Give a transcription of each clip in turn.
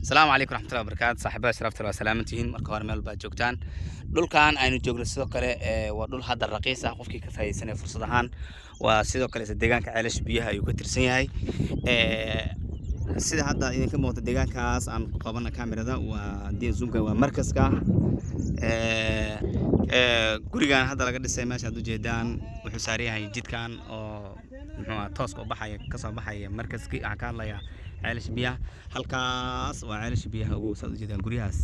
Asalaamu calaykum raxmatullahi wabarakaatu. Saaxiibada sharafta, waa salaamantihiin. Marka hore, meel baad joogtaan. Dhulkan aynu joogno sidoo kale waa dhul hadda raqiis ah, qofkii ka faa'iidaysanaya fursad ahaan. Waa sidoo kale isla deegaanka Ceelasha Biyaha ayuu ka tirsan yahay. Sida hadda idinka muuqata, deegaankaas aan ku qabana kamerada waa haddii zoomka waa markaska. Gurigan hadda laga dhisay meesha aad ujeedaan wuxuu saaran yahay jidkan oo muxuu ahaa tooska u baxaya, kasoo baxaya markaskii. Waxaan ka hadlayaa Ceelasha Biyaha. Halkaas waa Ceelasha Biyaha ugu saad ujeedaan guryahaas.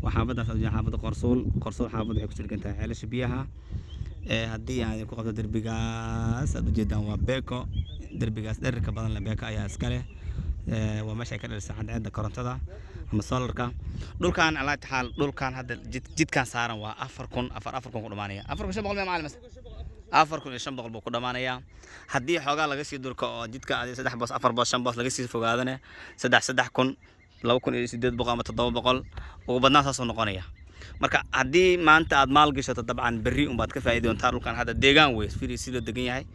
Waa xaafadaas aad ujeedaan, xaafadda Qorsuul. Qorsuul xaafadda waxay ku sirgan tahay Ceelasha Biyaha. Haddii aan idinku qabto, derbigaas aad ujeedaan waa BECO. Derbigaas dhererka badan leh BECO ayaa iska leh. Waa meesha ay ka dhalisay cadceedda korontada ama solarka. Dhulkan alaa taxaal, dhulkan hadda jidkan saaran waa 4,000, 4,000 ku dhamaanaya. 4,500 miya, macalin? Mase 4,500 buu ku dhamaanayaa. Haddii xoogaa laga sii durko oo jidka adi saddex boos, afar boos, shan boos laga sii fogaadane, 3,000, 2,800 ama 700 ugu badnaan saasuu noqonaya. Marka haddii maanta aad maal gashato, dabcan berri unbaad ka faa'iidi doontaa. Dhulkan hadda deegaan wey. Firi si loo degan yahay,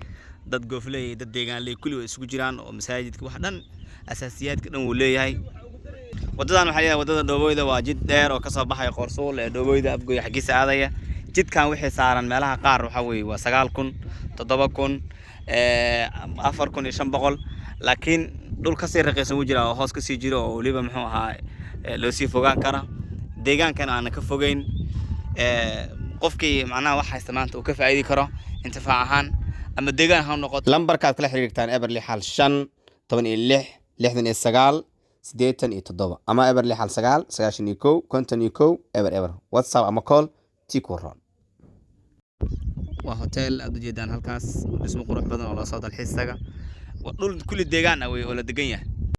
dad goofley, dad deegaanley, kulli way isugu jiraan oo masaajidka wax dhan, asaasiyaadka dhan wuu leeyahay. Wadadan waxaa leeyahay wadada Dhoobooyda. Waa jid dheer oo kasoo baxaya Qoorsuul ee Dhoobooyda, Afgoy xaggiisa aadaya. Jidkan wixii saaran meelaha qaar waxaa weeye waa 9,000, 7,000, 4,500, laakiin dhul kasii raqiisan wuu jiraa oo hoos kasii jiro oo weliba muxuu ahaa loo sii fogaan kara, deegaankan aanan ka fogeyn. Qofkii macnaha wax haysta maanta uu ka faa'iidi karo intifaac ahaan ama deegaan ha noqoto. Lambarkaad kala xiriirtaan 065 16 69 87 ama 0619 91 51 00. WhatsApp ama call tii ku roon. Waa hotel aad ujeedaan halkaas, dhismo qurux badan oo loo soo dalxiis taga. Waa dhul kulli deegaan ah wey oo la degan yahay.